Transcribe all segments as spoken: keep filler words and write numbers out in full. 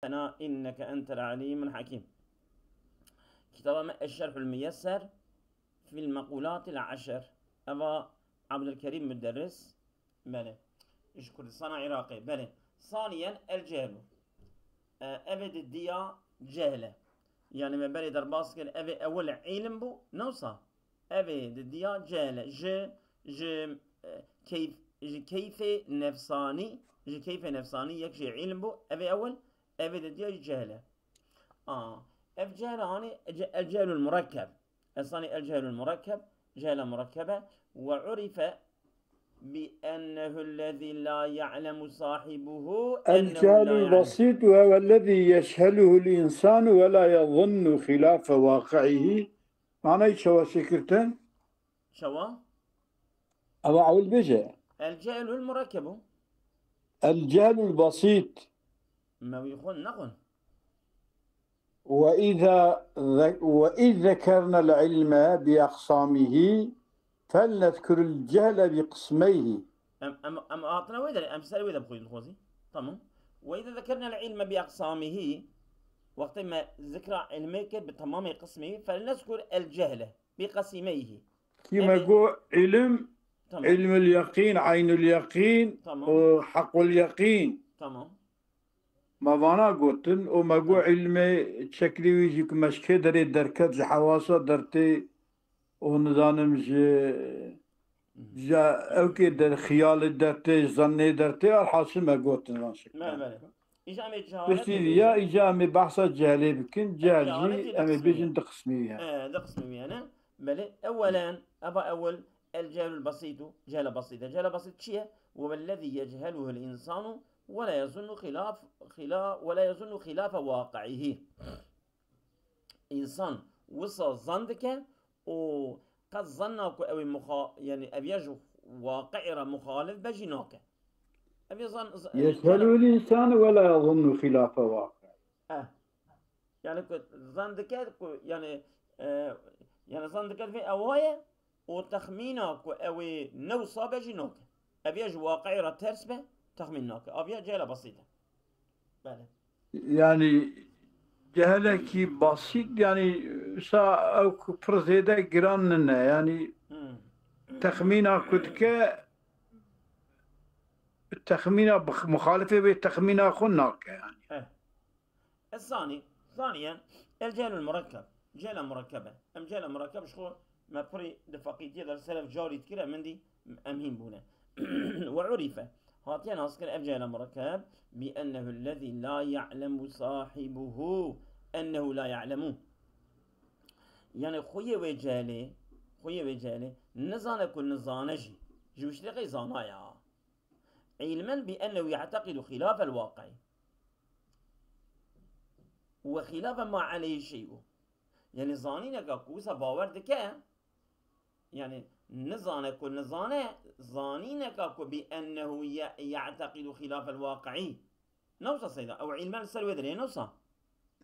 لنا إنك أنت العليم الحكيم. Kitaba me Eşşerhul Miyesser fil Mekulatil Eşer. Eva Abdülkerim Müderris. Belê. Ji Kurdistana Iraqê. Belê. Saniyen el cehlu. E, evê di diya cehle. Yani me berê derbas kir, evê ewil ilim bû. Newsa. Evê di diya cehle. Ji, ji, e, keyf, ji keyfê nefsanî, ji keyfê nefsanî yek jê ilim bû. Evê ewil, evê di diya cehle. A, ev cehle hani ce-, el cehlul murekkeb. Esanî el cehlul murekkeb, cehla murekkebe. Ve urife bi ennehu lezî la ya'lemu sahibuhu ennehu la ya'lemu. El cehlul basit ve huvellezî yecheluhul insanu ve la yezunnu hilafe vaqi'ihi. Manayê çawa çêkirtin? Çawa? Eva ewil bêje. El cehlul murekkebu. El cehlul basit. Me wî xwin nexwin. وإذا ذ-، وإذ ذكرنا العلم بأقسامه فلنذكر الجهل بقسميه. Em, em, em hatine wê derê, em ser wê de bixwînin xwezî. Tamam. وإذا ذكرنا العلم بأقسامه, wextê me zikra ilmê kir bi temamê qismê, فلنذكر الجهل بقسميه. Kî me got ilim, tamam, ilmul yeqîn, eynul yeqîn, tamam, û hequl yeqîn. Tamam. Me vana gotin û me got, tamam, ilmê çeklî wî jî ku me ji kê derê derket, ji hewasa dertê û nizanim ji, mhm, ji ewkê der, xiyalê dertê, ji zannê dertê, alhasil me gotin van şekilde. Belê, belê. Îja em ê cehaletê bêjin. Piştî ya îja em ê behsa cehelê bikin. Cehelê jî em ê bêjin du qismî hene. E, du qismî hene. Belê, ewelen, eva ewil, el cehlul basîtu, cehla basît e. Cehla basît çi ye? Ve huvellezî yechuluhul însanu ve la yezunnu xilaf, xila-, ve la yezunnu xilafe waqi'ihî. Însan wisa zan dike û qet zanna ku ew ê muxa-, yani ev ya ji waqi'ê re muxalif be jî nake. Ev ya zan, z-, Yeşhelul insanu ve la yazunnu hilafe waqi. Eh. Yani ku zan dike ku, yani, e, yani zan dike vê ewa ye û texmîna ku ew ê ne wisa be jî nake. Ev ya ji waqi'ê re ters be, texmîn nake. Ev ya cehla basît e. Belê. Yani cehelekî basît, yani sa ew ku pir zêde giran nine. Yani, hmm, texmîna ku dike, texmîna bi-, muxalifê wê texmîna xwe nake yani. Eh. Ez zanî, zaniye, el cehlul murekkeb. Cehla murekkebe. Em cehla murekkeb ji xwe me pirî di feqîtiyê de li ser ev carî dikir, em hindî em hîn bûne. Ve urife. Hatiye naskirin ev cehla murekkeb bi ennehu lezî la ya'lemu sahibuhu ennehu la ya'lemu. Yani xuyê wê cehlê, xuyê wê cehlê nizane ku nizane jî. Ji wiştê qey zanaya. İlmen bi ennehu ya'teqidu xilafel waqi'i. Ve xilafe ma aleyhi şey'u. Yani zanîneka ku wisa bawer dike, yani nizane ku nizane, zanîneka ku bi ennehu ye-, ya'teqidu xilafel waqi'i. Ne wisa seyda, ew ilmen li ser wê dirê, ne wisa?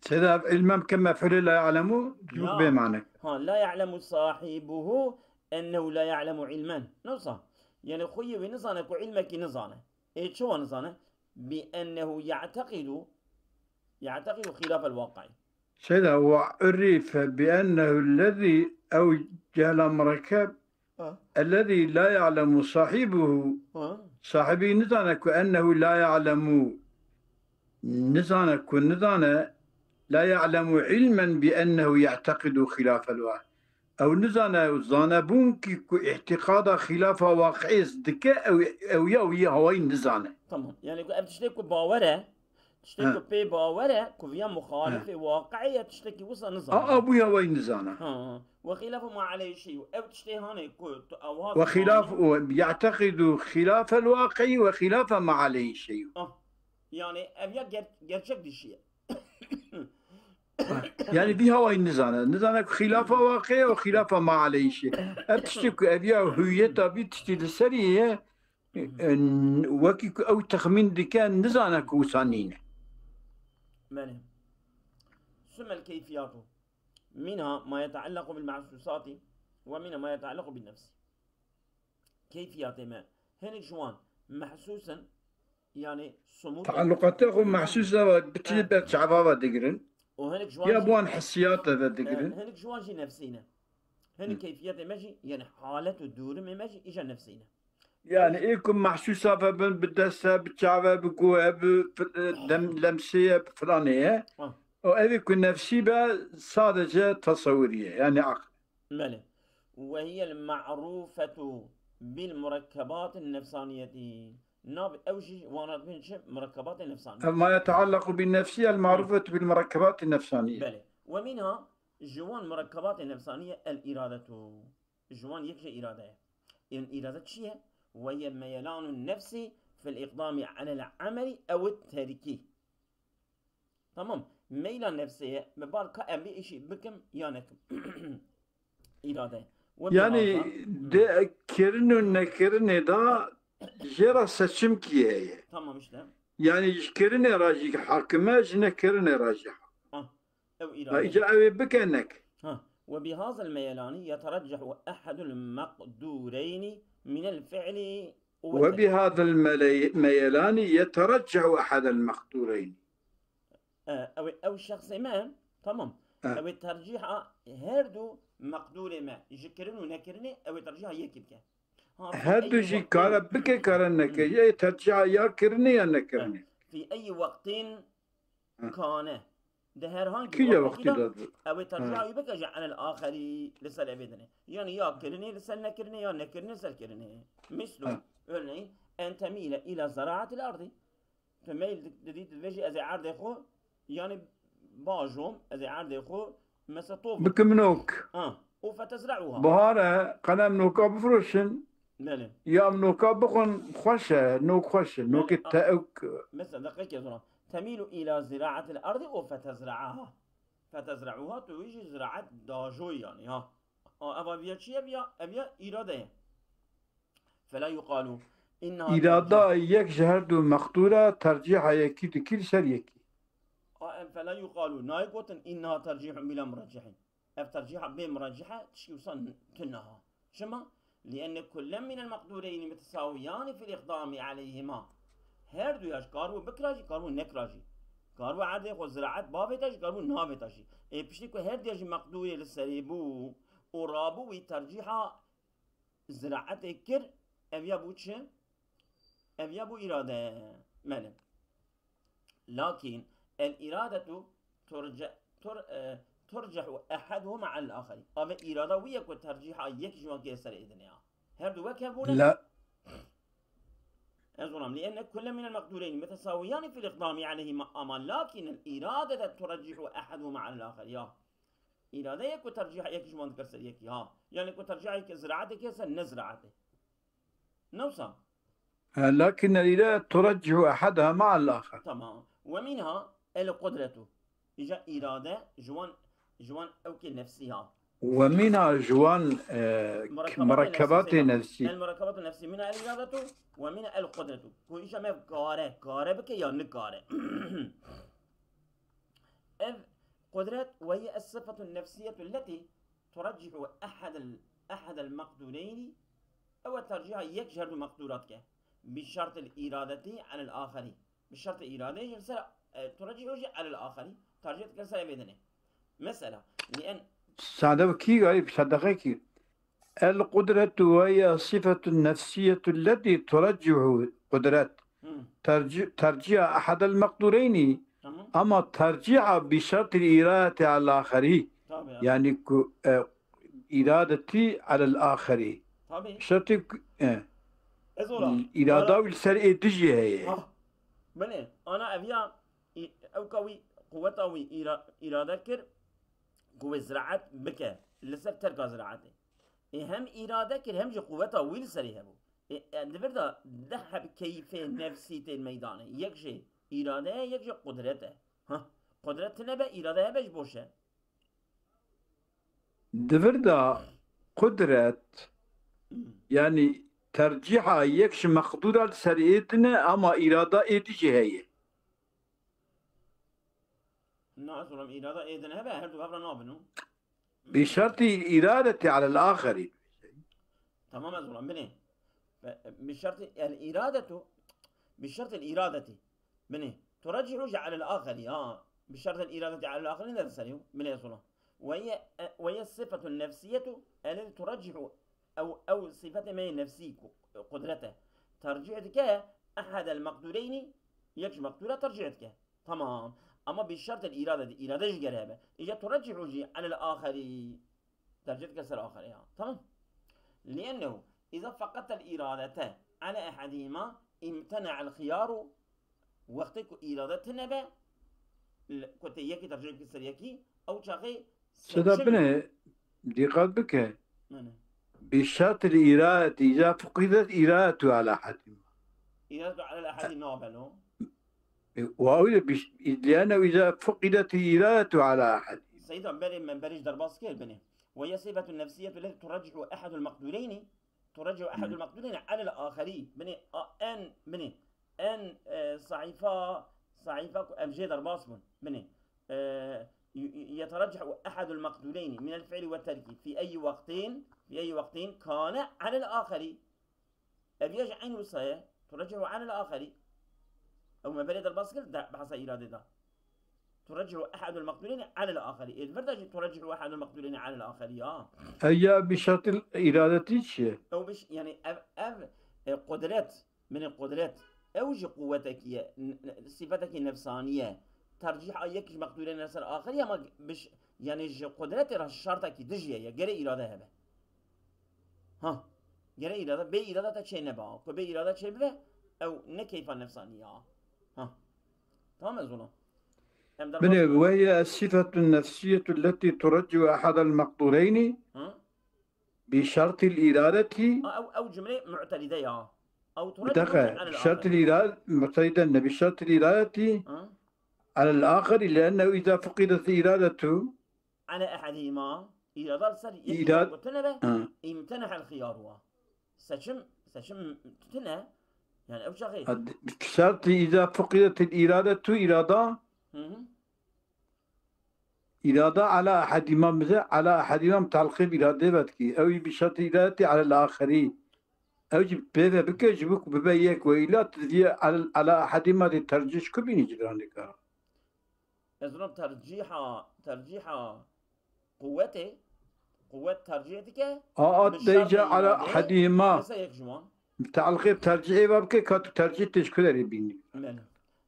Seyda, ev ilmen ke mef'ulê la ya'lemu, cûk bê mane. Ha, la ya'lemu sahibuhu ennehu la ya'lemu ilmen. Ne wisa? Yani xuyê wê nizane ku ilmekî nizane. Ê çawa nizane? Bi ennehu ya'teqidu, ya'teqidu xilafel waqi'i. Seyda, ve urife bi ennehu lezî, ew cehla murekkeb, ha, ellezî la ya'lemu sahibuhu, ha, sahibî nizane ku ennehu la ya'lemu, nizane ku nizane, la ya'lemu ilmen bi ennehu ya'teqidu xilafel wa-, ew nizane, ew zanebûn kî ku îtîqada xîlafa waqi'ê dike, ew, ew ya wî hawayî nizane. Tamam. Yani ku ev tiştê ku bawer e, tiştê ku pê bawer e, ku viya muxalifê waqi'ê ye, tiştekî wisa nizane. A, a, bû ya wayî nizane. Ha. Ve xîlafu ma aleyhi şey'u. Ev tiştê hanê ku tu ewa Ve xîlaf, ve ya'teqidu xîlafel waqi'i ve xîlafe ma aleyhi şey'u. Ah. Yani ev ya ger-, gerçek dişiye. Yani vî hawayî nizane. Nizane ku xîlafa waqi'ê û xîlafa ma aleyhî. Ev tiştê ku ev ya hüwiyeta vî tiştî li serî ye, e, wekî ku ew texmîn dike, nizane ku wisa nîne. Belê. Sumel keyfiyatu. Minha ma yeteallequ bil mahsusati ve minha ma yeteallequ bin nefsi. Keyfiyatê me. Hinek ji wan mehsûs in, Yani somût Tealluqatê xwe mehsûs e ve bi çi Evet. ber çava ve digirin? û hinek ji wan Ya jî bi wan hissiyat ve digirin? hinek ji wan jî nefsî ne. Hinek keyfiyetê me jî, yani halet û durumê me jî îja nefsî ne. Yani ê ku mehsûsa ve bin, bi dest e, bi çav e, bi guh e, bi fil- dem, lemsê ye, bi filanê ye. Ha. O evê ku nefsî be sadece tasewwurî ye. Yani aql. Belê. Ve hiyel ma'rufetu bil murekkebatin nefsaniyeti. Nav ew jî wana dibin çi? Murekkebatê nefsaniye. Ma yeteallaku bin nefsî el ma'rufetu bil murekkebatin nefsaniye. Belê. Ve minha ji wan murekkebatê nefsaniye el iradetu. Ji wan yek jî îrade ye. Ên îrade çi ye? Ve ye meyelanun nefsî fil iqdami alel ameli ew terkî. Tamam. Meyla nefsê ye. Me bar ka em vê îşî bikim ya nekim. Îrade. Ve Yani bihaza- de kirin û nekirinê de jê re seçimkî heye. Tamam işte. Yani ji kirinê re jî hakime, ji nekirinê re jî. Ah, ew Ha, îrade. îca ew ê bike nek. Ha. Ve bihazel meyelani yetereccehu ehadul maqdureyni minel fi'li Ve bihadel mele- meyelanî yetereccehu ehadel maqdureyn. E, ew, ew şexsê me, tamam. E. Ew ê tercîha her du meqdûrê me, ji kirin û nekirinê, ew ê tercîha yekî bike. Ha, fi Her du eyî jî wextîn- kare bike, kare neke. Ya tercîha ya kirinê ya nekirinê. Fi eyî wextîn Hı. kane. Di herhangî Kîja wextekî wextî de de? Ew ê tercîha wî bike ji alel axerî li ser evê dinê. Yani ya kirinê li ser nekirinê ya nekirinê li ser kirinê. Mislu, Hı. örneğin, en temîle îla zeraatil ardî. Tu meyl di- didî, divêjî ez ê erdê xwe, yani bajom, ez ê erdê xwe, mesela tov Bikim nok. Ha, û fetezre'uha. Buhar e, qelem noka bifroşin. Belê. Ya em noka bixwin, xweş e, nok xweş e. Nokê a- teuk. Mesela deqekê zora. Temîlu îla ziraatil erdî û fetezre'aha. Fetezre'uha, tu wî jî ziraet dajoy yani ha. A, eva viya çi ye viya? Ev ya îrade ye. Fela yuqalu inneha Îrada yek ji her du meqdûra tercîha yekî dikî li ser yekî. A, em fela yuqalu, nayê gotin inneha tercîhun bila muraccihin. Ev tercîha bê muraccihe tişkî wisa tune ha. Çima? Lienne kullen minel meqdûreyni mutesawiyani fil iqdami aleyhima. Her du ya jî karibû bikira jî, karibû nekira jî. Karibû erdê xwe ziraet bavêta jî, karibû navêta jî. Ê piştî ku her diya jî meqdûrê li serê bû û rabû wî tercîha ziraetê kir, ev ya bû çi? Ev ya bû îrade. Mele. Lakin el îradetu turce, tur, e, turcehu ehaduhuma alel axeri. Ave îrada wî ye ku tercîha yek ji wan kê ser êdine ya. Her du wek hev bûne. La Ez onam. Lienne kulle minel meqdûreyni mutesawiyani fil iqdami aleyhima ama lakin el îradete turcehu ehaduhuma alel axeri. Ya. Îrade ye ku tercîha yek ji wan dikir ser yekî. Ha. Yani ku tercîha yek ziraetê kê ser ne ziraetê. Ne wisa? Lakin îrade turaccihu ehadaha ma'al axer. Tamam. Ve minha el kudretu. Îca îrade ji wan, ji wan ewkê nefsî ha. Ve minha ji wan, e, Murekkebatê murekkebatê nefsî. Nefsî. El murekkebatê nefsî. Minha el îradetu ve minha el kudretu. Ku îca me kare, kare bike ya nikare. Ev kudret ve ye es-sifetu nefsiyetu leti turaccihu ehadel, ehadel meqdûreyni. Ew e tercîha yek ji her du meqdûra dike. Bi şertil îradeti alel axeri. Bi şertê îradeyê jî li ser, e, turacî jî alel axerî. Tercîh dikir ser evê dinê. Mesela, li en Sade kî garîb, sadeqe kî. El kudretu ve ye sifetun nefsiyetu leti turaccihu kudret. Hı. Terci-, terciha ehadel meqdureyni. Tamam. Ama terciha bi şertil iradeti al axeri. Tabii ya. Yani ku, e, iradeti alel axeri. Tabii. Şertê ku, e, Ez ora. îrada wî li ser ê dijî heye. Ha. Belê. Ana eviya î-, ewka wî, quweta wî îra-, îrade kir ku wê ziraet bike. Li ser terka ziraetê. Ê hem îrade kir hem jî quweta wî li serê hebû. Ê, e, di vir de deh heb keyfê nefsî tên meydanê. Yek jê îrade ye, yek jê qudret e. Ha. Qudret tine be, îrade hebe ji boş e. Di vir de qudret, Hmm. yani terciha yek ji meqdûra li ser ê din e, ama îrada ê dijî heye. Na, ez olam îrada ê din hebe, her du hev re nabin o. Bi şertî îradeti alel axerî. Tamam, ez olam, binê. Be-, bi şertî el îradetu, بشرط الإرادة. Binê, ترجح على الآخر. Ha, بشرط الإرادة على الآخر ne derseriyo? Binê, sola. وهي، وهي الصفة النفسية التي ترجح، ew, ew sifetê me yê nefsî ku qudret e. Tercih dike أحد المقدورين, yek ji meqdûra tercih dike. Tamam. Ama بشرط الإرادة, îrade jî gere hebe. Îca ترجح jî على الآخر. Tercih dike ser axirê ya. Tamam. لأنه إذا فقدت الإرادة على أحدهما امتنع الخيار. Wextê ku îrade tune be, li, ku tê yekî tercih bikî ser yekî, ew çaxê Seda seçim bine, dîqet bike. Bine. بشرط الإرادة إذا فقدت إرادة على أحدهما. إرادة على الأحد nabe lo. E, wa öyle bir, لأنه إذا فقدت الإرادة على أحد. Seyda, berê me berê ji derbas kir, binê. وهي الصفة النفسية التي ترجح أحد المقدورين، ترجح أحد المقدورين على الآخر. Binê, a, en, binê. En, e, sayfa, sayfa ku em jê derbas bûn. Binê. E, ي-، ي-، يترجح أحد المقدورين من الفعل والترك في أي وقت، في أي وقت كان على الآخر. Ev ya ji eyn wisa ye, ترجح على الآخر. Ew me berê derbas kir, de, behsa îradê da. ترجح أحد المقدورين على الآخر. Ê, li vir de jî ترجح أحد المقدورين على الآخر ya. Eya bi şertil îradetî çi ye? Ew biş-, yani ev, ev, e, qudret, binê qudret. Ew jî quwetekî ye, n-, n-, sîfetekî nefsanî ye. Tercîha yek ji meqdûrên ser axirî ama biş-, yani ji qudretê re şertekî dijî ye, ye, gere îrade hebe. Ha. Gere îrade, bê îrade te çê nebe. Ku bê îrade çê bibe, ew ne keyfa nefsanî ya. Ha. Tamam ez ona. Em derbas Binê, وهي الصفة النفسية التي ترجح أحد المقدورين Ha? بشرط الإرادة. Ha, ew, ew cümle mu'teride ya. Ew Bir dakika, ترجح على şertil الآخر. irade, mu'teride ne? بشرط الإرادة Ha? على الآخر، لأنه إذا فقدت الإرادة على أحدهما. Îrada li ser yekî İrad- gotine be. Ha. امتنع الخيار wa. Seçim, seçim tune. Yani ew çaxê. Ad-, şerti إذا فقدت الإرادة, irada. Hı hı. Îrada على أحدهما bize, على أحدهما telqîb îradê vedikî. Ew jî bi şerti îradetî على الآخر. Ew jî pê ve bike, ji bo ku bibe yek, ve îla tu diviyê على, على أحدهما dê tercîh ji ku bînî cîranê kara. Ez dinim tercîha, tercîha quwetê, quwet tercîh dike. A, a, bi şertê deyce على îradê, أحدهما. Mesela yek ji wan. Telqîb tercîhê ve bike, ka tu tercîh tê ji ku derê bînî. Belê.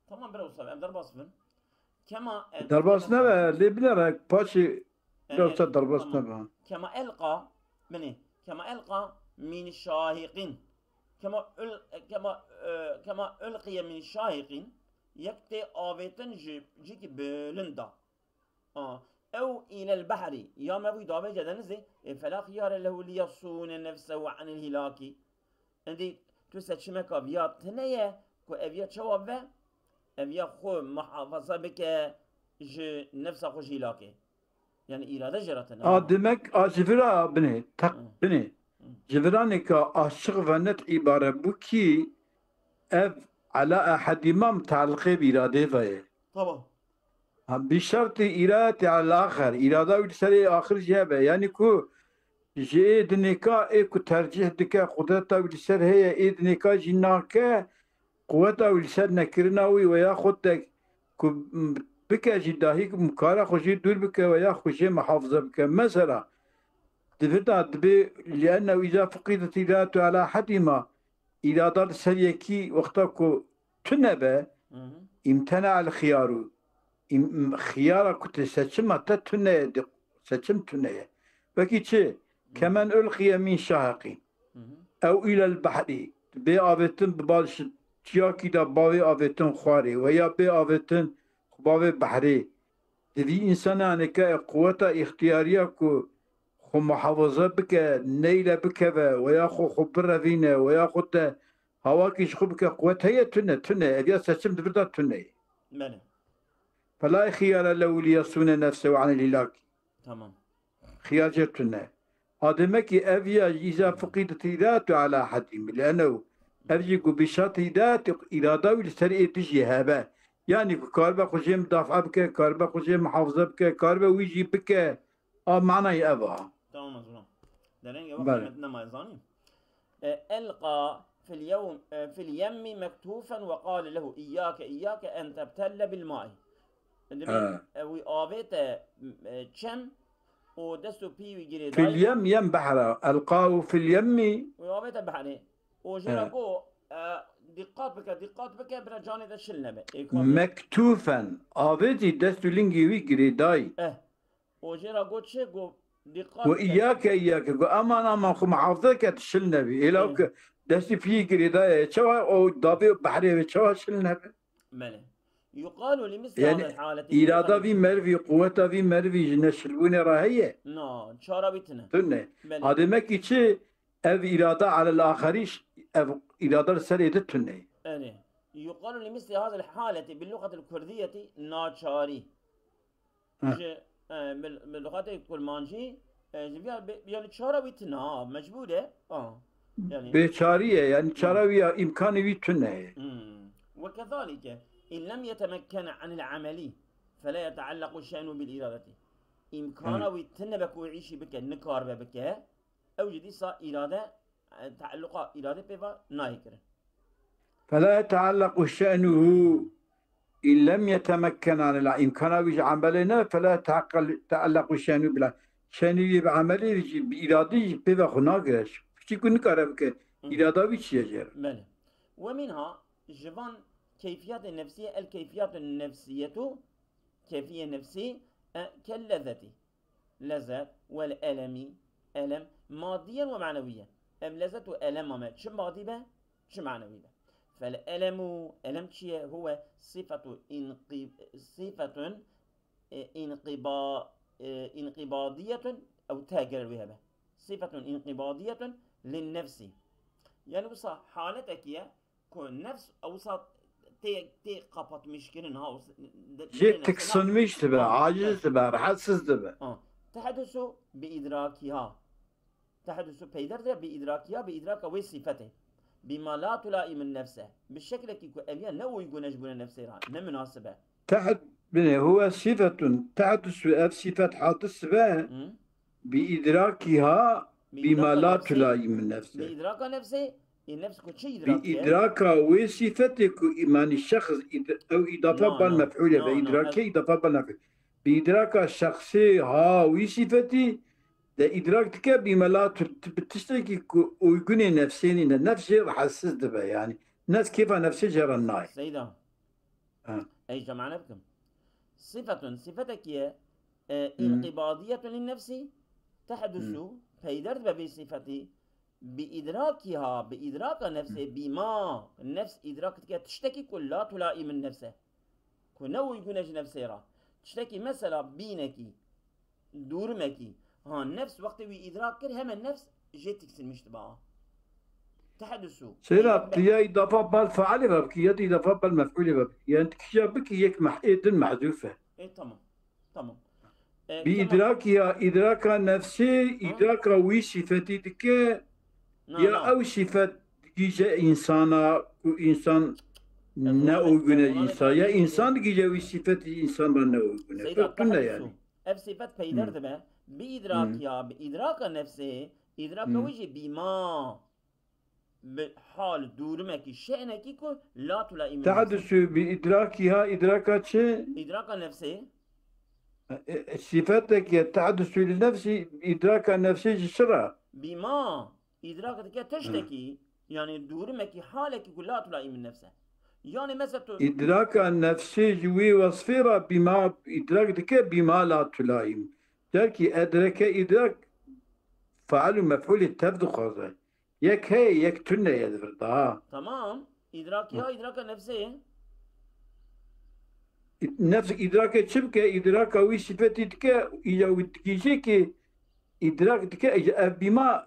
Tamam, bira wisa, em derbas bin. Kema, e, Derbas kema nebe, lê binere, paşê E, Yoksa e, derbas tamam. nebe. كما ألقى، binê, كما ألقى من شاهق. كما أل-، كما، e, كما ألقي من شاهق, yek tê avêtin ji cîkî bilind da. A, ew إلى البحر, ya me bûy davêce denizê, e, فلا خيار له ليصون نفسه عن الهلاك. Endî tu seçimeka viya tune ye ku ev ya çawa be, ev ya xwe muhafaza bike ji nefsa xwe ji hîlakê. Yani îrade jê re tune. A demek a ji vira binê, teq-, Hı. binê. Hı. Ji viranê ka aşiq ve net îbare bû kî ev على أحدهما mutaliqê bi îradê ve ye. Tamam. Ha, bi şertî îradetî على الآخر. Îrada wî li serê axir jê hebe. Yani ku ji ê dinêka ê ku tercîh dike, qudreta wî li ser heye, ê dinêka jî nake, quweta wî li ser nekirina wî we ya xwe te ku, m, bike jî dahî kara xwe jê dûr bike we ya xwe jê muhafaza bike. Mesela, di vir de dibê لأنه إذا فقدت الإرادة على أحدهما, îrada li ser yekî wexta ku tune be, Hı hı. امتنع الخيار. Im-, im-, xiyara ku te seçima te tune ye, di-, seçim tune ye. Wekî çi? Hı. كمن ألقي من شاهق. Hı hı. Ew إلى البحر. Bê avêtin bi bal-, ji çiyakî de bavê avêtin xwarê. Ve ya bê avêtin xwe bavê behrê. Di vî însanê anêka quweta îxtiyariya ku xwe muhafaza bike, neyle bikeve, weya xwe, xwe birevîne, weya xwe te hawakî ji xwe bike, quwet heye, tune, tune. Ev ya seçim di vir de tune ye. Belê. فلا خيار له ليصون نفسه عن الهلاك. Tamam. Xiyar jê tune. A demek ki ev ya îza fiqî di tîdat û ala hedî. Leno ev jî ku bîşat îdat îrada wî li ser ê dijî hebe. Yani ku karibe xwe jê mudafaa bike, karibe xwe jê muhafaza bike, karibe wî jî bike. A manayê ev a. Tamam, ez ona. Dereng ev Belê. Qiymet nema ez zanî. E, elqa في اليوم، في اليم مكتوفا وقال له: إياك، إياك أن تبتل بالماء. Dibê, e, wî avête, e, çem û dest û pî wî girêdayî. Fil yem, yem behra. Elqahu fil yemmi. Wî avête behrê. Û jê re got, e, dîqat bike, dîqat bike, bira canê te şil nebe. Ê, ka bê- Mektufen. Avêtî dest û lingê wî girêdayî. Eh. Û jê re got çi? Got, dîqat bike. Got, îyake, îyake. Got, aman, aman, xwe muhafaza ke, tu şil nebî. Êla ke destî pî girêdaye, çawa o dabê behrê wê çawa şil nebe? Belê. Yuqalu li misli hadhihi l-haleti. Yani, îrada vî merivî, quweta vî merivî ji neşilbûnê re heye? Na, çara wî tune. Tune. Belê. A demek ki çi? Ev îrada alel axerî, ev îrada li serê di tune. Erê. Yuqalu li misli hadhihi l-haleti bil luxati l-kurdiyeti naçarî. Ji, e, bi, bi luxatê kurmancî, e, ji vîya bê, yani çara wî tune, ha, mecbûr e, ha. Yani, bêçarî ye, yani çara wî ya, îmkanê wî tune ye. Hmm. Ve kezalike, in lem yetemekkene anil amelî, fela yeteallaku şe'nu bil iradeti. Îmkana wî tune be ku wî îşî bike, nikaribe bike, ew jî dîsa îrade, e, tealluqa îrade pê ve nayê kirin. Fela yeteallaku şe'nuhu in lem yetemekken anil, îmkana wî ji emelê ne, fela yeteallaku şe'nuhu bila. Şe'nî wî bi emelê jî, bi îradî jî pê ve xwe nagire. Piçî ku nikare bike, îrada wî çi ye jê re? Belê. Ve minha, ji van keyfiyatê nefsî ye, el keyfiyatun nefsiyetu, keyfiye nefsî, e, kel lezetî. Lezet, wel elemî, elem, madiyen ve manewiyen. Ev lezet û elema me çi madî be, çi manewî be. Fel elemu, elem çi ye? Huwe sifetu inqi-, sifetun, e, inqiba-, e, inqibadiyetun, ew te ger wî hebe. Sifetun inqibadiyetun lin nefsî. Yani wisa haletekî ye, ku nefs ewsa tê, tê kapatmiş kirin, ha, wis-, de-, jê tê nefsê na-, tiksinmiş dibe, ha, aciz dibe, rehetsiz dibe. Ha. Tehdusu bi idrakiha. Tehdusu peyder dibe bi idrakiha, bi idraka wê sifetê. Bima la tulaimun nefse. Bi şeklekî ku ev ya ne uygun e ji bûne nefsê ra, ne munasib e. Tehd-, bine, huwe sifetun, tehdusu, ev sifet hadis dibe. Hı. Bi idrakiha bima la tulaimun nefse. Bi idraka nefsê, e, nefs ku çi idrak e? Bi idraka wê sifetê ku îmanî şexs id-, ew îdafa bal mef'ûlê be, îdrakê îdafa bal mef'ûl. Bi idraka şexsê ha wî sifetî de îdrak dike bima la tu-, tu-, bi tiştekî ku uygunê nefsê nîne. Nefs jê rehetsiz dibe yani. Nefs kêfa nefsê jê re nayê. Seyda. Ha. Ey cemane bikim. Sifetun, sifetekî ye, e, inqibadiyetun lin nefsî, tehdusu, peyder dibe vê sifetî, bi idrakiha, bi idraka nefsê, bima, nefs idrak dike tiştekî ku la tulaimin nefse. Ku ne uygun e ji nefsê ra. Tiştekî mesela bînekî, dûrimekî, ha, nefs wextê wî îdrak kir, hemen nefs jê tiksinmiş dibe. Tehdusu. Seyra, tu ya îdafa bal fealê ve bikî, ya tu îdafa bal mef'ûlê ve bikî. Yani tu kişiya bikî yek meh-, ê din mehzûf e. E, tamam. Tamam. E, bi idrakiha, idraka nefsê, idraka wî sifetî dike, ya ew sifet digîje însana ku însan ne uygun e însan. Ya însan digîje wî sifetî însan re ne uygun e. Seyda, ferq tune yani. Ev sifet peyder dibe. Bi idrakiha, bi idraka nefsê, idraka wî jî bîma. Bi hal dûrimekî, şe'nekî ku la tulaimin nefsê. Tehdusu bi idrakiha, idraka çi? Idraka nefsê. E, e, sifetek ye, tehdusu li nefsî, idraka nefsê ji çi re? Bîma, îdrak dike tiştekî, yani dûrimekî, halekî ku la tulaimin nefse. Yani mesela tu. Îdraka nefsê ji wî wesfê re bîma, îdrak dike bîma la tulaim. Derkî edreke îdrak feal û mef'ûlê tev dixwaze. Yek heye, yek tune ye di vir de, ha. Tamam. Îdrak ya, îdraka nefsê ye. Nefs îdrakê çi bike? Îdraka wî sifetî dike, îca wî digihîje ki îdrak dike, îca ev bîma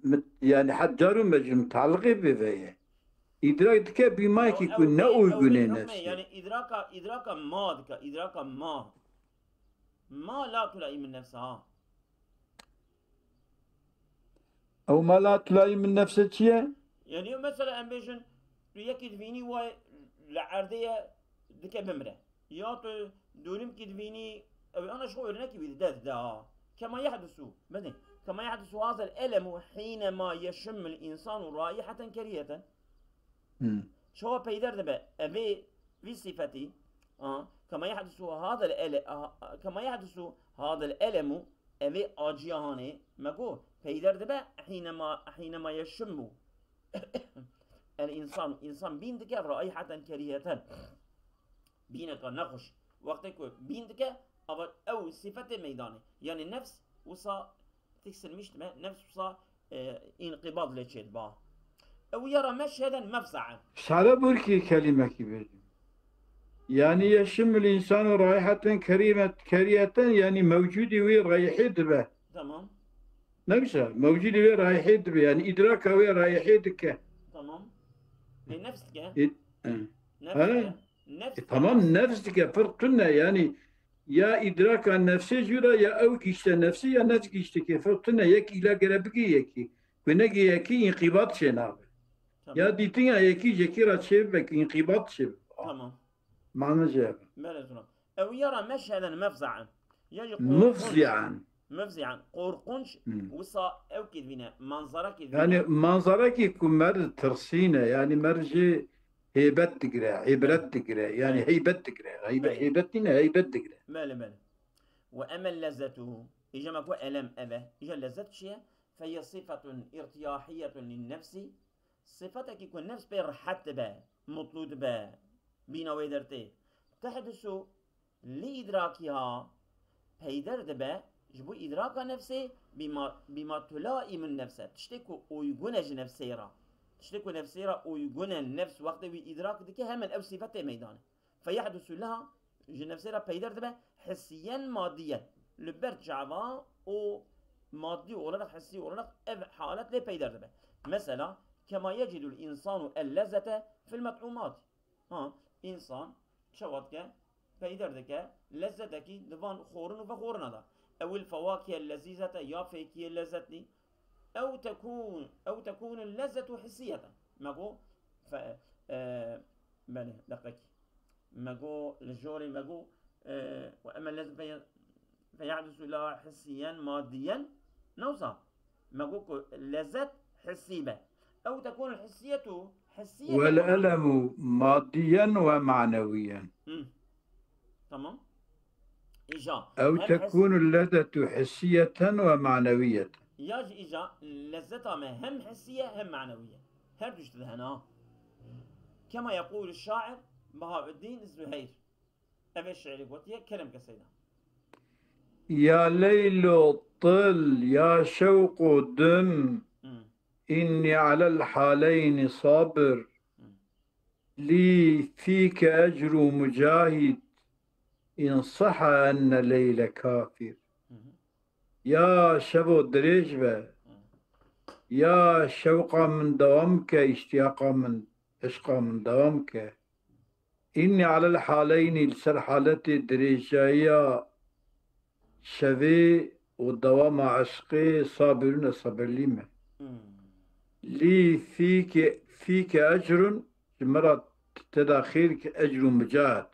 mit-, yani het car û mecrûr mutaliqê bê ve ye. Îdrak dike bîmayekî ku ne uygunê nefsê. Yani îdraka, îdraka ma dike, îdraka ma. Ma la tulaimin nefse, ha. Ew ma la tulaimin nefse çi ye? Yani mesela em bêjin, tu yekî divînî wayê li erdê ye dike bimre. Ya tu dûrimkî divînî, ew ana ji xwe örnekî wî dide, dide ha. Kema yehdusu, bidin. Kema yehdusu hazel elemu hînema yeşummul însanu raîheten kerîheten. Hmm. Çawa peyder dibe evê vî sifetî? A, kema yehdusu hadel ele-, a, kema yehdusu hadel elemu, evê aciya hanê, me got, peyder dibe hînema, hînema yeşimmu el insan, insan bîn dike raîheten kerîheten. Bîneka nexweş. Wextê ku bîn dike, ava ew sifetê meydanê. Yani nefs wisa tiksinmiş dibe, nefs wisa, e, înqîbad lê çêdiba. Ew yara meşheden mefza'en. Sare burkî kelimekî bêjim. Yani yeşimul insanu raîheten kerîmet-, kerîheten, yani mewcudî wî reyhî dibe. Tamam. Ne wisa, mewcudî wê reyhî dibe, yani îdraka wê reyhî dike. Tamam. E, nefs dike. E, e. Nefs Ha? dike. Nefs E, dike, tamam, nefs. Nefs dike, firq tune, yani ya îdraka nefsê jûra, ya ew gihişte nefsê, ya ne gihişte ke, firq tune, yek îla gere bigê yekî. Ku negê yekî, înqîbat çênabe. Tamam. Ya dîtina yekî jekî ra çêbibe, ku înqîbat çêbibe. Tamam. Mane jê. Belê zûna. Ew yara meşheden mefza'en. Ya jî qorqunç. Mufzi'en. Mufzi'en. Qorqunç Hmm. wisa ew kê dibîne, manzara kê dibîne. Yani manzarekî ku mer tirsîne, yani mer jê hêbet digire, îbret digire, yani Belê. heybet digire. Heybe-, Belê. Heybet nîne, heybet digire. Belê, belê. Ve emel lezzetu, îja me ku elem eve, îja lezzet çi ye? Feye sifetun irtiyahiyetun lin nefsi, sifetekî ku nefs pê rehet dibe, mutlu dibe, bîna wê dertê. Tehdusu li îdrakiha peyder dibe ji bo îdraka nefsê bîma, bîma tulaimun nefse. Tiştê ku uygun e ji nefsê re. Tiştê ku nefsê re uygun e, nefs wextê wî îdrak dike, hemen ew sifet tê meydanê. Feyehdusu leha, ji nefsê re peyder dibe, hissiyen madiyen. Li ber çava û madî olarak, hissî olarak ev halet lê peyder dibe. Mesela, kema yecidul insanu el lezzete fil met'umat. Ha, însan çawa dike, peyder dike lezzetekî di van xorin û vexorina de. Ewil fewakihel lezîzete, ya fêkiyê lezzetlî. Ew tekûn, ew tekûnul lezzetu hissiyeten. Me got, fe-, e, belê, deqekî. Me got, li jorê me got, e, ve emel lezzet fe-, feyahdusu la hissiyen, madiyen. Ne wisa? Me got ku lezzet hissî be. Ew tekûnul hissiyetu, hissiye Vel elemu madiyen ve manewiyen. Hı. Tamam. Îja. Ew Hem his- tekûnul lezzetu hissiyeten ve manewiyeten. Ya jî îja lezzeta me hem hissî ye hem manewî ye. Her du jî tide hene ha. Kema yeqûlu şair Bahaüddin Zuheyr. Ev ê şiirî gotiye, kerem ke seyda. Ya leylo til, ya şewqo dim, Hmm. inni alel haleyni sabir, Hmm. lî fîke ecru mucahid, in saha enne leyle kafir. Hmm. Ya şevo dirêj be, Hmm. ya şewqa min dewam ke, îştiyaqa min, eşqa min dewam ke. Înnî alel haleynî, li ser haletê dirêjayiya şevê û dewama eşqê sabirûne, sebirlî me. Hmm. Lî fîke, fîke ecrun, ji min re te de xêr ke ecrû micahid.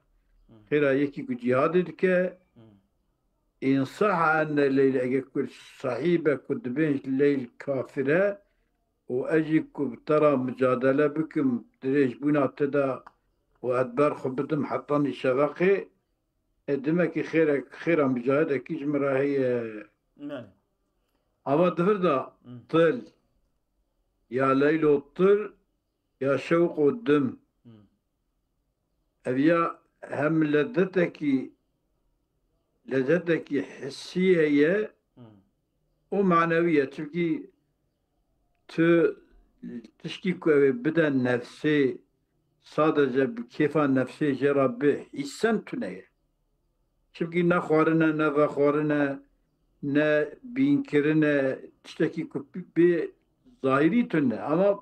Hmm. Xêra yekî ku cîhadê dike, Hmm. În sahha enne leyl, eger ku sahîbe ku dibên leyl kafir e û ez jî ku bi te re micadele bikim, dirêjbûna te de û ez ber xwe bidim hetanî şeveqê, e, demekî xêrek, xêra micahidekî ji min re heye. Belê. Ava di vir de Hmm. til, ya leylo tir, ya şewq û dim. Hmm. Ev ya hem lezzetekî, lezzetekî hissî heye Hmm. û manewî ye. Çimkî tu tişkî ku ew ê bide nefsê, sadece bi kêfa nefsê jê re bi hîssen tune ye. Çimkî ne xwarine, ne vexwarine, ne bînkirine, tiştekî ku bê zahîrî tune. Ama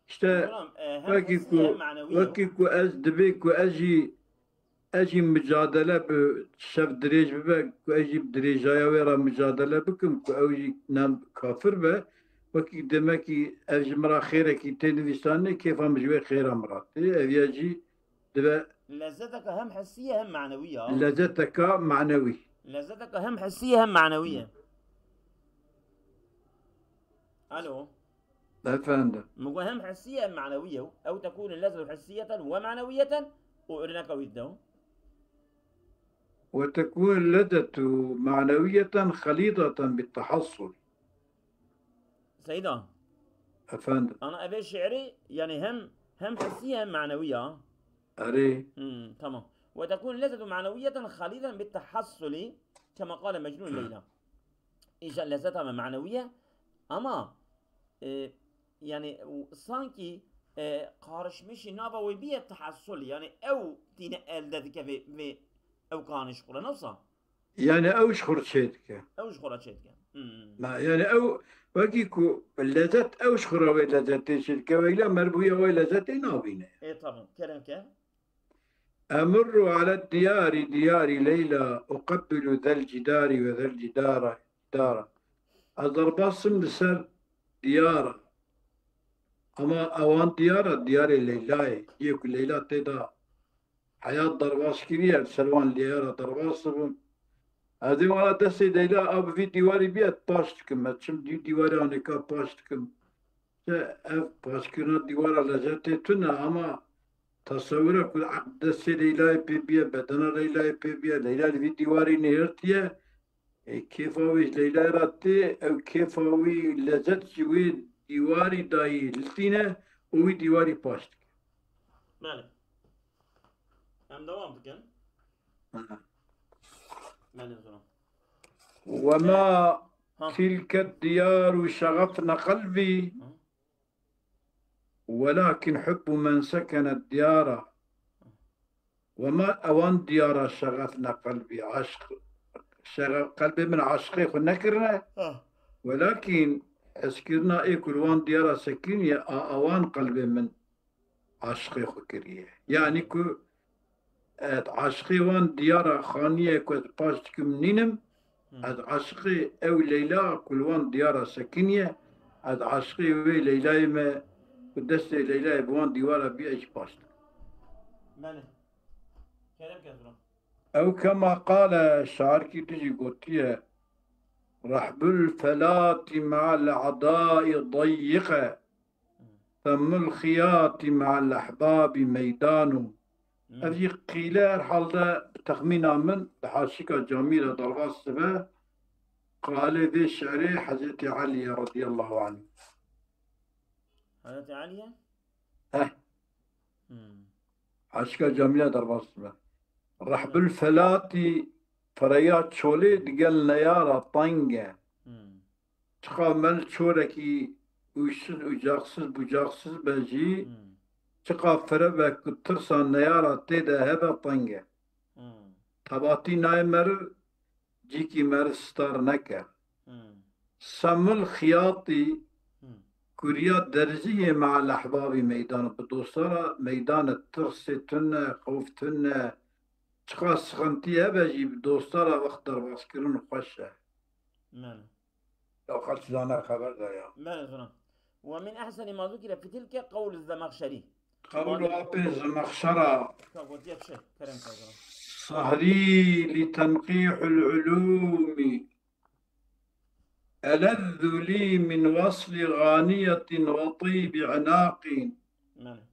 işte Hocam, e, hem wekî hissî ku, hem manewî ye. Wekî ku ez dibê ku ez jî, ez jî micadele bi şev dirêj bibe, ku ez jî bi dirêjaya wê re micadele bikim, ku ew jî nem kafir be, wekî demekî ev ji min re xêrekî tê nivîsandinê, kêfa min ji wê xêra min re tê. Ev ya jî dibe Lezzeteke hem hissî ye hem manewî ye. Lezzeteke manewî. Lezzeteke hem hissî ye hem manewî ye. Alo. Efendim. Min got hem hissî ye hem manewî ye. Ew tekûn lezetu hissîyeten we manewîyeten û örneka wî dide. وتكون اللذة معنوية خليطة بالتحصل. Seyda. Efendim. Ana evê şiirî yani hem hem hissî ye hem manewî ya. Erê. Hmm, tamam. وتكون اللذة معنوية خليطة بالتحصل كما قال مجنون ليلى. Îja lezeta me manewî ye ama e, yani sankî e, karışmışî nava wê bîye tehassul. Yani ew tîne elde dike vê, vê ew kanî ji xwe re, ne wisa? Yani ew ji xwe re çê dike. Ew ji xwe re çê dike. Hmm. Na, yani ew wekî ku lezet ew ji xwe re wê lezetê çê dike, weyla mer bûye wê lezetê nabîne. E, tamam. Kerem ke. أمر على الديار ديار ليلى أقبل ذا الجدار وذا الجدار دارا. Ez derbas im li ser diyara. Ama ewan diyara, diyarê Leyla'yê. Yê ku Leyla tê de heyat derbas kiriye, li ser wan diyara derbas dibim. Ez ê wana destê Leyla a bi vî dîwarî bîye paş dikim. Ez çim dî dîwarê anêka paş dikim. Te ev paşkirina dîwara lezetê tune ama tesewira ku destê Leyla'yê pê bîye, bedena Leyla'yê pê bîye, Leyla li vî dîwarî nihirtiye, e, kêfa wî ji Leyla'yê re tê, ew kêfa wî lezet ji wê dîwarî dayî li tîne û wî dîwarî paş dike. Belê. Em dewam bikin. Aha. Belê, zora. وما Ha. تلك الديار شغفن قلبي. Ha. ولكن حب من سكن الديار. وما ewan diyara şexefne qelbî, aşq, şexe-, qelbê min aşiqê xwe nekirine. Ah. Welakin hezkirina ê ku li wan diyara sekiniye, a ewan qelbê min aşiqê xwe kiriye. Yani ku ez aşiqê wan diyara xaniyê ku ez paş dikim nînim, Hmm. Ez aşiqê ew Leyla ku li wan diyara sekiniye, ez aşiqê wê Leylayê me ku destê Leyla'yê bi wan dîwara bî, ez jî paş dikim. Belê. Kerem ke, zora. Ew kema qale şairkî din jî gotiye, رحب الفلاة مع الأعداء ضيقة. Femmul xiyatî me'el ehbabî meydan û. Hmm. Ev jî qîle herhalde bi texmîna min di Haşika Camî re derbas dibe. Qalê vê şi'rê Hezretî Elî ye radiyallahu anh. Hezretî Elî ye? Eh. Hmm. Haşika Camî re derbas dibe. Rehbul felatî, fereya çolê digel neyara teng e. Hmm. Çiqa mel çorekî ûşsiz û caxsiz bucaxsiz be jî, Hmm. çiqa fire be ku tirsa neyara tê de hebe teng e. Hmm. Tebatî nayê meriv, cîkî meriv star neke. Hmm. Semil xiyatî, Hmm. kuriya derziyê me'el ehbabî meydan, bi dostara meydane tirsê tune, xewf tune, çiqa sixintî hebe jî bi dostara wext derbaskirin xweş e. Mene. Ya xelk zane xeber da ya. Belê, zana. Ve min ehseni ma zukire fi tilke qewlu Zemexşerî. Qewlu apê Zemexşera. Ka gotiye çi? Kerem ka zana. Sehrî li tenqîhul ulûmî. Elezzu lî min weslî ganiyetin ve tîbî inaqîn. Mene.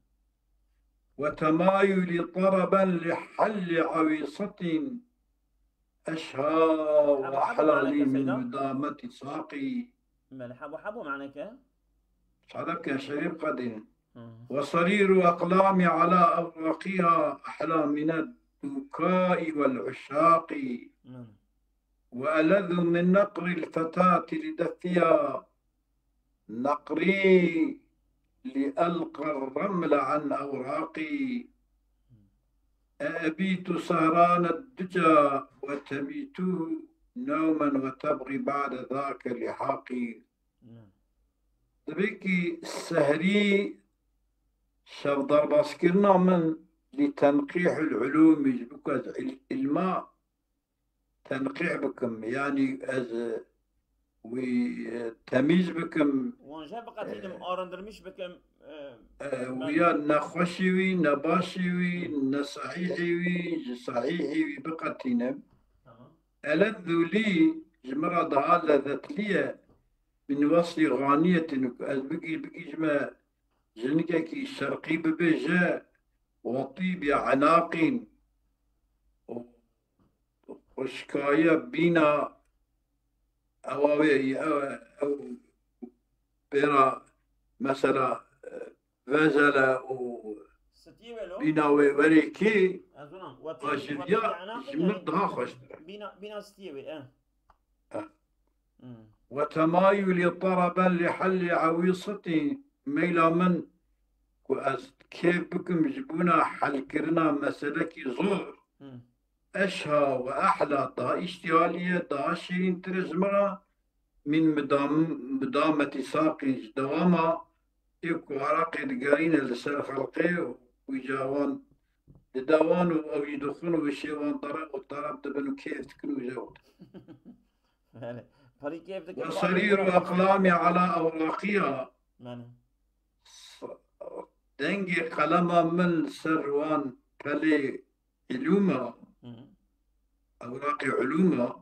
Ve temayulî tereben li hellî ewîsetin. Eşha ve Hebo, hebo ehla maneke lî min seyda? Mudameti saqî. Belê, hebo, hebo maneke? Sadep ke şerîf qedîn. Hı. Ve sarîru eqlamî ala ewraqiha ehla mine dûkâi vel uşaqî. Hı. Ve elezzu min neqril fetati li defiha. Neqrî li elqa remle an ewraqî. Ebîtu sehrane duca ve tebîtuhu newmen ve tebğî ba'de zake lihaqî. Hmm. Divê kî sehrî şevdarbaskirina min li tenqîhul ulûmî ji bo ku ez il-, ilma tenqîh bikim, yanî ez, e, wî, e, temîz bikim. Wan jî biqetînim, e, arındırmış bikim, e, e, ben wîya nexweşî wî, nebaşî wî, nesehîhî wî, ji sehîhî wî biqetînim. Tamam. Elezzu lî, ji min re daha lezetlî ye. min weslî ganiyetin, ku ez bigî-, bigihîjime jinikekî şerqî bibêje, we tîbî enaqîn, û xweşikaye bîna ewa wê, ew, ew pêra mesela, e, vezele û Stiyê wê lo? Bîna wê werê kî, Ez ona. Wetî, ajiriya wetî enaqî ji min yani daha xweştir e. Bîna, bîna stiyê wê, e. E. Hmm. Ve temayulî taraben li hellî ewîsitî, meyla min ku ez kêf bikim ji bona helkirina meselekî zor. Hmm. Eşha ve ehla, daha îştîhalî ye, daha şîrîntir e ji min re, min midam-, midametî saqî, ji dewama ê ku araqê digerîne li ser xelqê û îca wan dide wan û ew jî dixwin û wişê wan tarab û tarab dibin û kêf dikin û jew. Yani, parî kêf dikin, Ve parî serîr û eqlamî ala ewraqiya. Yani. Dengê qelema min li ser wan pelê ilûma, Hı hı. Ewraqê ilûma,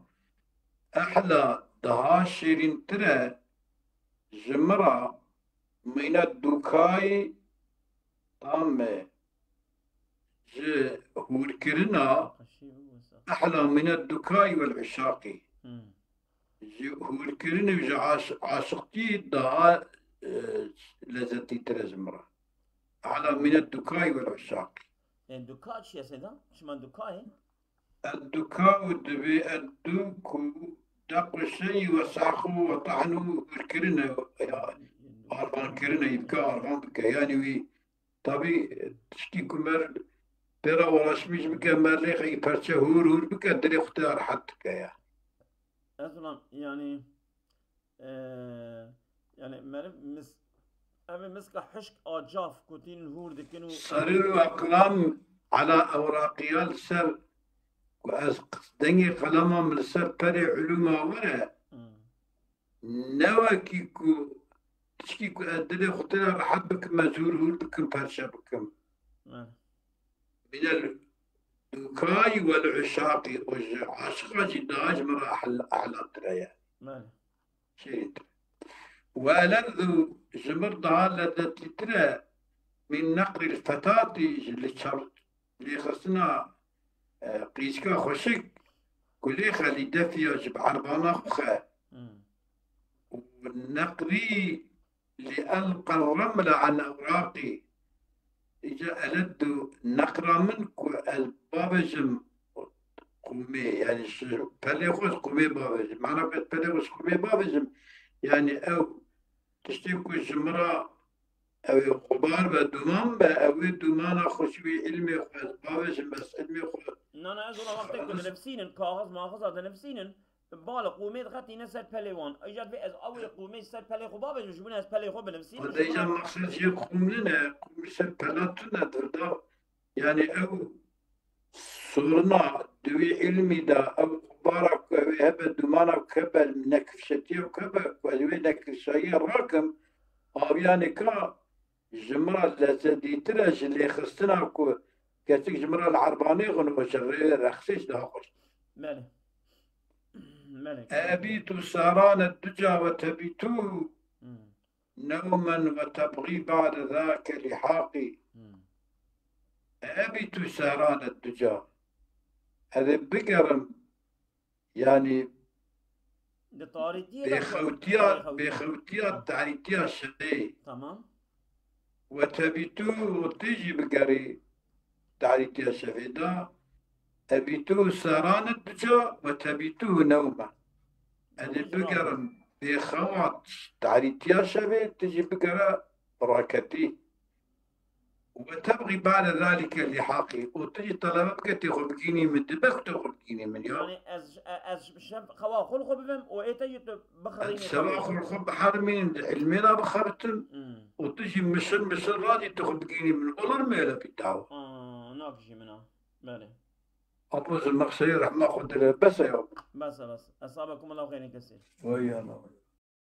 ehla, daha şêrîntir e ji min re mîna dûkayî tam e ji hûrkirina, ehla mîna dûkayî wel uşaqî. Hı. Ji hûrkirin û ji aş-, aşiqtî daha, e, lezzetîtir e ji min re. Ala mîne dûkayî wel uşaqî. E, dûka çi ye Seyda? Çima dûka ye? E, dûka û divê e dûk û deq û şey we saxû we tahnû hûrkirin e, ya, arvan kirin e, yî bike arvan bike. Yanî wî tabî tiştî ku mer pê re uğraşmîş bike, mer lêxekî perçe hûr hûr bike, dilê xwe tê rehet dike ya. Ez ulan, yani, e, yani, meriv mis-, ev miska hişk a caf ku tînin hûr dikin û Serîr û eqlam ala ewraqiya li ser ku ez dengê qelema min li ser perê ilûma were, Hmm. Ne wekî ku tişkî ku ez dilê xwe tê re rehet bikim, ez hûr hûr bikim, perçe bikim. Belê. Minel dûkayî wel uşaqî, û ji aşiqa jî daha ji min re ehl-, ehlatire ye. Belê. Şêrîntir. Welezzu, ji min daha lezzetîtir e, min neqrîl fetatî, ji li çav-, lêxistina, e, qîzika xweşik, ku lêxe lî defiya ji bi erbana xwe xe. Hmm. Û neqrî li elqa remle an ewraqî. Îca eleddu neqra min ku ez bavêjim qûmê, yani ji pelê xwe ji qûmê bavêjim. Mana ku ez pelê xwe ji qûmê bavêjim, yani ew tiştê ku ji min re ew ê xubar be, dûman be, ew ê dûmana xwe ji wî ilmê xwe ez bavêjim, ez ilmê xwe Na, na, ez ola wextê ku dinivsînin, kaxiz maxiza dinivsînin, bala qûmê dixetîne ser pelê wan. Îca divê ez ew ê qûmê ser pelê xwe bavêjim, ji bo ne ez pelê xwe binivsînim, Xwedê ji îca wan mexsed jê qûm nine, qûm ser pela tune, dirda. Yani ew soruna di wî ilmî de, ew xubara ku ew ê hebe, dûmana ku hebe, nekifşetiya ku hebe, ku ez wê nekifşayiyê rakim, aviyanê ka ji min re lezzetîtir e ji lêxistina ku kesik ji min re li erbanê xwe nû ji rê rexsê ji daha xweş. Belê. Belê. Ebîtu serane duca ve tebîtu Hmm. newmen ve tebğî ba'de zake lîhaqî. Hmm. Ebîtu serane duca. Ez ê bigerim, yani Di tarîtiyê de bêxewtiya, bêxewtiya. bêxewtiya tarîtiya şevê. Tamam. Ve tebîtu, û tu jî bigerî tarîtiya şevê de. Ebîtu serane duca ve tebîtu newme. Ez ê Newme bigerim bêxewa tarîtiya şevê, tu jî bigere bi raketî. Ve tebğî ba'de zalike lîhaqî. Û tu jî telebe bike tê xwe bigînî min. Dibe ku tê xwe bigînî min ya. Yani ez, ez şev xewa xwe li xwe bibim û ê te jî tu bixirînî. Ez şeva xwe li xwe biherimînim, di ilmê de bixebitim. Hmm. Û tu jî mişir mişir radî tu xwe bigînî min. Olur mu öyle bir dawa? Aa, nakijî min a. Belê. Apo ji mexseyê rehma xwe dile. Bes e ya. Bes e, bes. Esabekum Allah xeyrên kesîr. Vay ana.